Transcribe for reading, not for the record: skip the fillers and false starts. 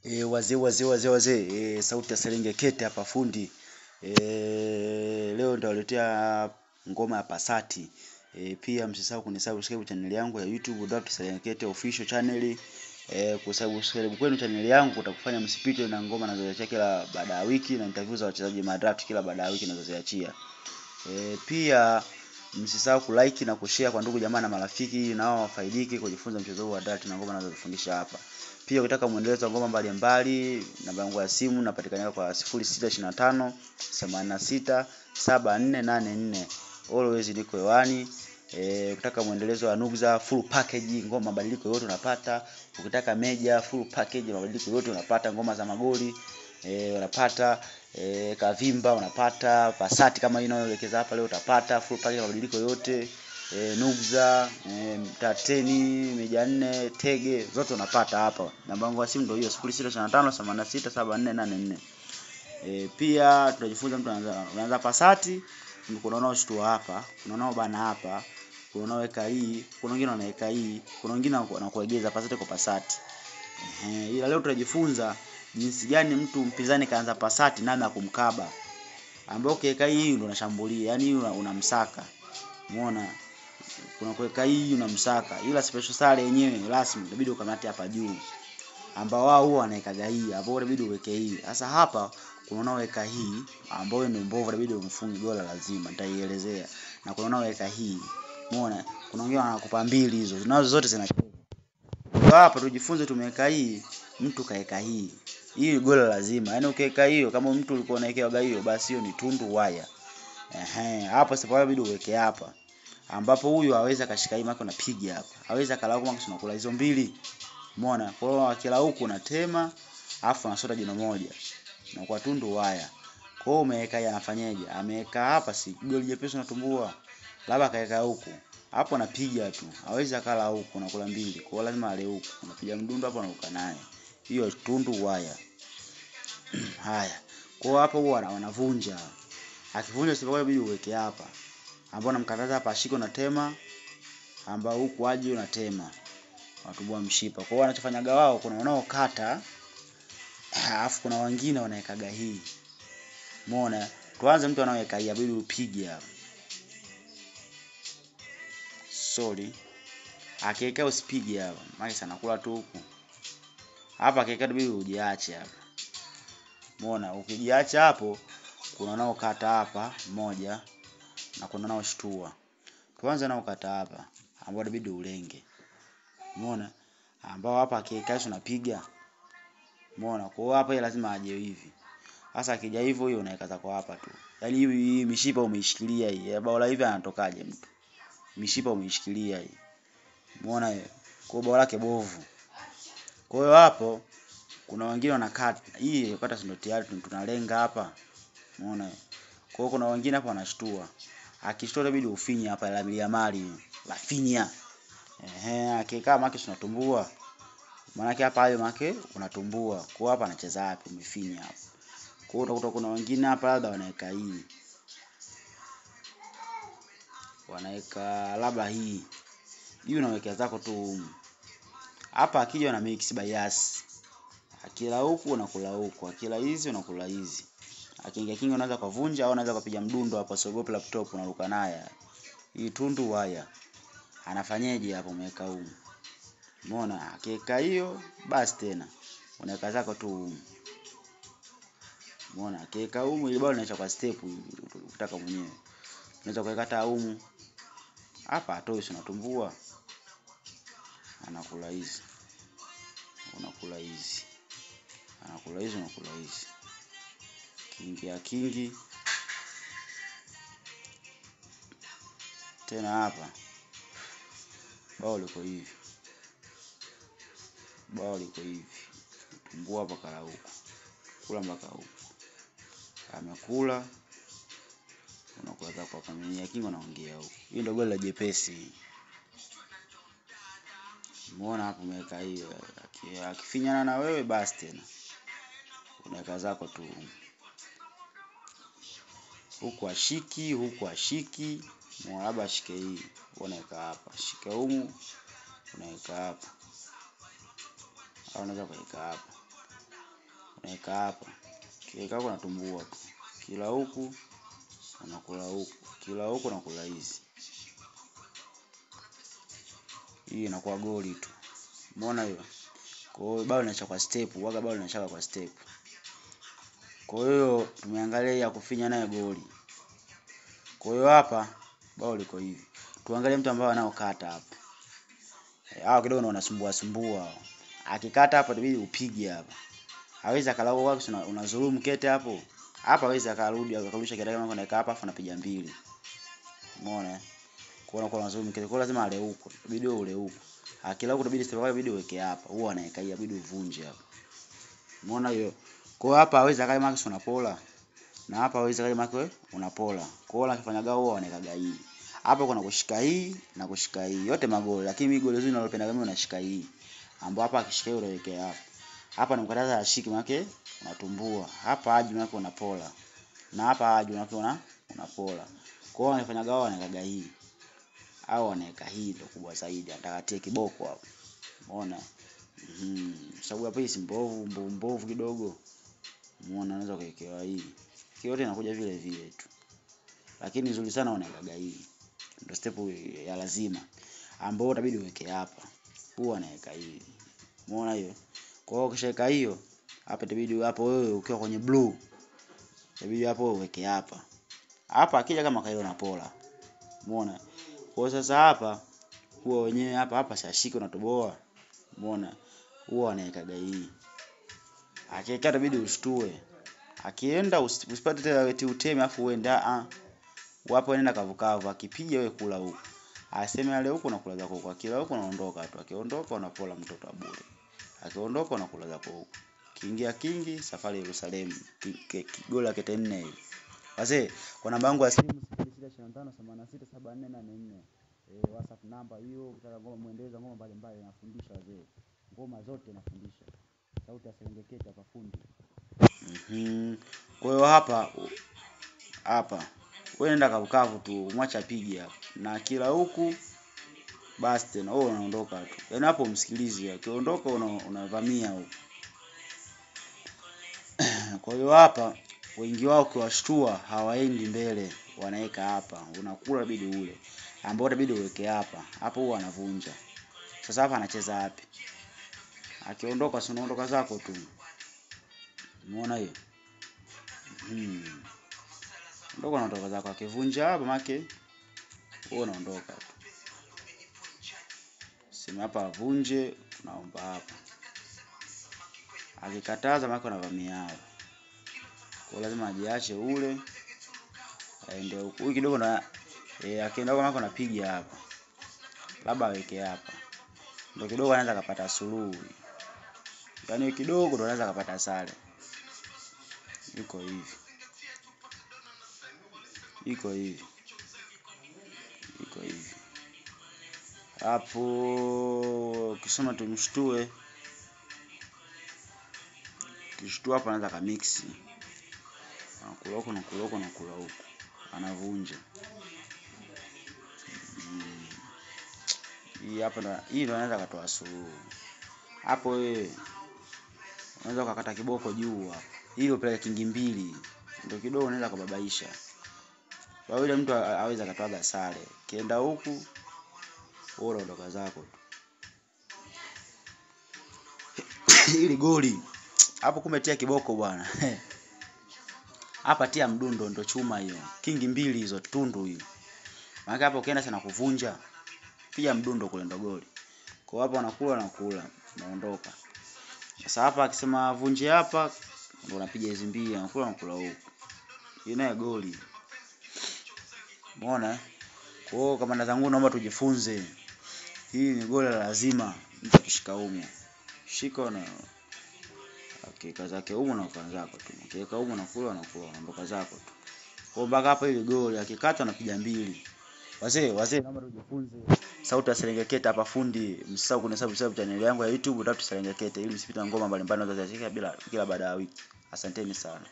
Wazee wazee wazee wazee, sauti ya Serenge Kete hapa fundi. Leo nitawaletea ngoma ya Pasati. Pia msisahau kunisubscribe channel yangu ya YouTube Dr. Serenge Kete official channel. Kusubscribe kwenu channel yangu kutakufanya msipitwe na ngoma nazoziachia kila baada ya wiki na interview za wachezaji madraft kila baada ya wiki nazoziachia. Pia msisahau kulike na kushare kwa ndugu jamaa na marafiki nao wafaidike kujifunza mchezo huu wa draft na ngoma nazozifundisha hapa. Pia ukitaka muendelezo wa ngoma mbalimbali, namba yangu ya simu napatikana kwa 0625 86 7484. Always niko hewani. Ukitaka muendelezo wa Nugza full package, ngoma mabadiliko yote unapata. Ukitaka Meja full package, mabadiliko yote unapata, ngoma za magoli unapata, Kavimba unapata, Pasati kama hii inayoelekeza hapa leo utapata full package, mabadiliko yote. Nugza, Tateni, Meja 4, Tege zote unapata hapa. Namba yangu ya simu ndio hiyo 0625 86 7484. Pia tunajifunza mtu anaanza Pasati, kuna wanaoshtua hapa, kuna wanaobana hapa, kuna wanaoweka hii, kuna wengine wanaweka hii, kuna wengine wanakuegeza Pasati kwa Pasati. Ila leo tutajifunza jinsi gani mtu mpinzani kaanza Pasati nani akumkaba. Ambao ukiweka hii ndio unashambulia, yani unamsaka. Umeona? Kuna kuweka hii unamsaka. Ila special sare yenyewe rasmi inabidi ukamate hapa juu. Ambao wao huwa wanaekaga hii, ambao inabidi uweke hii. Sasa hapa kuna wanaoweka hii ambayo ni mbovu, inabidi umfunge gola lazima, nitaielezea. Na kuna wanaoweka hii. Umeona? Kuna wengine wanakupa mbili hizo. Nazo zote zinacheza. Kwa hapa tujifunze, tumeweka hii, mtu kaeka hii. Hii gola lazima. Yaani ukiweka hiyo kama mtu ulikuwa unaekewa hiyo basi hiyo ni tundu waya. Hapo sasa inabidi uweke hapa. Ambapo huyu hawezi kashika hii mako unapiga hapa. Hawezi kala huku mako unakula hizo mbili. Umeona? Kwa hiyo akila huku unatema, alafu unasota jino moja. Na kwa tundu waya. Kwa hiyo umeweka yeye anafanyaje? Ameweka hapa si goli jepesi unatumbua. Labda kaeka huku. Hapo anapiga tu. Hawezi akala huku unakula mbili. Kwa hiyo lazima ale huku. Unapiga mdundo hapo unaruka naye. Hiyo tundu waya. Haya. Kwa hiyo hapo huwa wanavunja. Akivunja sasa inabidi uweke hapa. Ambao namkataza hapa ashike unatema, ambao huku aje unatema. Watubua mshipa. Kwa hiyo wanachofanyaga wao, kuna wanaokata, alafu kuna wengine wanaekaga hii. Umeona? Tuanze mtu anaweka hii, inabidi upige hapa. Sorry. Akiweka usipige hapa. Maana sana kula tu huku. Hapa akiweka inabidi ujiache hapa. Umeona? Ukijiacha hapo kuna wanaokata hapa moja na kuna wanaoshtua. Tuanze nao kata hapa ambao inabidi ulenge. Umeona? Ambao hapa akiweka unapiga. Umeona? Kwa hiyo hapa lazima aje hivi. Sasa akija hivyo hiyo unaweka zako hapa tu. Yaani hii mishipa umeishikilia hii. Bao la hivi anatokaje mtu? Mishipa umeishikilia hii. Umeona hiyo? Kwa bao lake bovu. Kwa hiyo hapo kuna wengine wanakata. Hii kata ndio tayari tunalenga hapa. Umeona hiyo? Kwa hiyo kuna wengine hapo wanashtua. Akishtua inabidi ufinye hapa la milia mali. La finya. Akikaa maki tunatumbua. Maana yake hapa hayo maki unatumbua. Kwa hiyo hapa anacheza wapi umefinya hapo. Kwa hiyo utakuta kuna wengine hapa labda wanaweka hii. Wanaweka labda hii. Hii unaweka zako tu. Hapa akija na mix bias. Akila huku unakula huku, akila hizi unakula hizi. Akiingia kingi unaweza kuvunja au unaweza kupiga mdundo hapo, siogope laptop unaruka naye. Hii tundu waya. Anafanyeje hapo umeweka humu? Umeona? Akiweka hiyo basi tena unaweka zako tu humu. Umeona? Akiweka humu ile bao inaacha kwa step ukitaka mwenyewe. Unaweza kuweka hata humu. Hapa atoi unatumbua. Anakula hizi. Unakula hizi. Anakula hizi unakula hizi. Kingi ya kingi. Tena hapa bao liko hivi. Bao liko hivi. Tumbua hapa kala huku. Kula mpaka huku. Amekula. Unakula zako hapa mimi ya kingi unaongea huku. Hii ndio goli la jepesi. Umeona hapo umeweka hiyo. Akifinyana na wewe basi tena. Unaweka zako tu. Huku ashiki, huku ashiki. Labda ashike hii. Unaweka hapa. Shika humu, unaweka hapa. Au unaweza kuweka hapa. Unaweka hapa. Kiweka huko unatumbua tu. Kila huku unakula huku. Kila huku unakula hizi. Hii inakuwa goli tu. Umeona hiyo? Kwa hiyo bao linaacha kwa step, waga bao linaacha kwa step. Kwa hiyo tumeangalia ya kufinya naye goli. Kwa hiyo hapa bao liko hivi. Tuangalie mtu ambaye anaokata hapa. Hao kidogo ndio wanasumbua sumbua. Akikata hapa itabidi upige hapa. Hawezi akalao kwako, unadhulumu kete hapo. Hapa hawezi akarudi akarusha kete kama kuna hapa afu anapiga mbili. Umeona? Kuona kwa unadhulumu kete. Kwa lazima ale huko. Inabidi ule huko. Akila huko inabidi step inabidi uweke hapa. Huwa anaweka hii inabidi uvunje hapa. Umeona hiyo? Kwa hapa hawezi akaja maana unapola. Na hapa hawezi akaja maana unapola. Kwa hiyo akifanyaga huwa anaweka hii. Hapa kuna kushika hii na kushika hii. Yote magoli, lakini mimi goli zuri ninalopenda mimi unashika hii. Ambapo hapa akishika hiyo unawekea hapa. Hapa namkataza ashiki maana unatumbua. Hapa aje maana unapola. Na hapa aje maana unapola. Kwa hiyo anafanyaga wao anaweka hii. Au anaweka hii ndio kubwa zaidi. Atakatie kiboko hapo. Umeona? Sababu hapa hii si mbovu, mbovu kidogo. Umeona anaweza kuwekewa hii. Yote inakuja vile vile tu. Lakini nzuri sana unaweka hii. Ndio step ya lazima ambao utabidi uweke hapa. Huwa anaweka hii. Umeona hiyo? Kwa hiyo ukishaweka hiyo hapa itabidi hapo wewe ukiwa kwenye blue itabidi hapo uweke hapa. Hapa akija kama kailo na pola. Umeona? Kwa hiyo sasa hapa huwa wenyewe hapa hapa sashiki unatoboa. Umeona? Huwa anaweka hii. Akiweka itabidi ushtue. Akienda usipate tena eti uteme afu uende wapo nenda kavukavu, akipiga wewe kula huko. Aseme ale huko na kula zako huko. Akila huko unaondoka tu. Akiondoka unapola mtoto wa bure. Akiondoka unakula zako huko. Kiingia kingi safari Yerusalemu. Gola kete 4 hivi. Wazee, kwa namba yangu ya simu 0625 86 7484. WhatsApp namba hiyo, ukitaka ngoma muendeleza ngoma mbalimbali nafundisha wazee. Ngoma zote nafundisha. Sauti ya Serengeti hapa fundi. Kwa hiyo hapa hapa wewe nenda kavukavu tu, mwacha apige hapo. Na kila huku basi tena wewe unaondoka tu. Yaani hapo umsikilize, akiondoka unavamia huko. Kwa hiyo hapa wengi wao ukiwashtua hawaendi mbele, wanaweka hapa. Unakula inabidi ule. Ambao itabidi uweke hapa. Hapo huwa anavunja. Sasa hapa anacheza wapi? Akiondoka si unaondoka zako tu. Umeona hiyo? Ndoka unaondoka zako, akivunja hapa make wewe unaondoka tu. Sema hapa avunje, unaomba hapa. Akikataza make unavamia hapo. Kwa lazima ajiache ule aende huko. Huyu kidogo na akienda huko make unapiga hapa. Labda aweke hapa. Ndio kidogo anaweza kupata suluhu. Yaani kidogo ndio anaweza kupata sare. Iko hivi. Iko hivi. Iko hivi. Hapo ukisema tumshtue. Kishtua hapa anaweza kamix. Anakula huko na kula huko na kula huko. Anavunja. Hii hapa ndo hii ndo anaweza katoa suluhu. Hapo wewe unaweza ukakata kiboko juu hapo. Hii upeleke kingi mbili. Ndio kidogo unaweza kubabaisha. Kwa yule mtu aweza akatoaga sare. Kienda huku wewe unaondoka zako tu. Ili goli hapo kumbe tia kiboko bwana. Hapa tia mdundo ndo chuma hiyo. Kingi mbili hizo tundu hiyo. Maana hapo ukienda sana kuvunja. Piga mdundo kule ndo goli. Kwa hapo anakula na kula, naondoka. Sasa hapa akisema vunje hapa ndo unapiga hizi mbili, anakula na kula huko. Hii naye goli. Umeona? Kwa hiyo kamanda zangu naomba tujifunze. Hii ni goli la lazima mtu akishika humo. Shika na akiweka zake humo na ukaanza zako tu. Akiweka humo na kula na kula unaondoka zako tu. Kwa mpaka hapa ile goli akikata anapiga mbili. Wazee naomba tujifunze. Sauti ya Serengeti hapa fundi. Msisahau kunisubscribe channel yangu ya YouTube Dr. Serengeti ili msipitwe na ngoma mbalimbali ninazozishika bila kila baada ya wiki. Asanteni sana.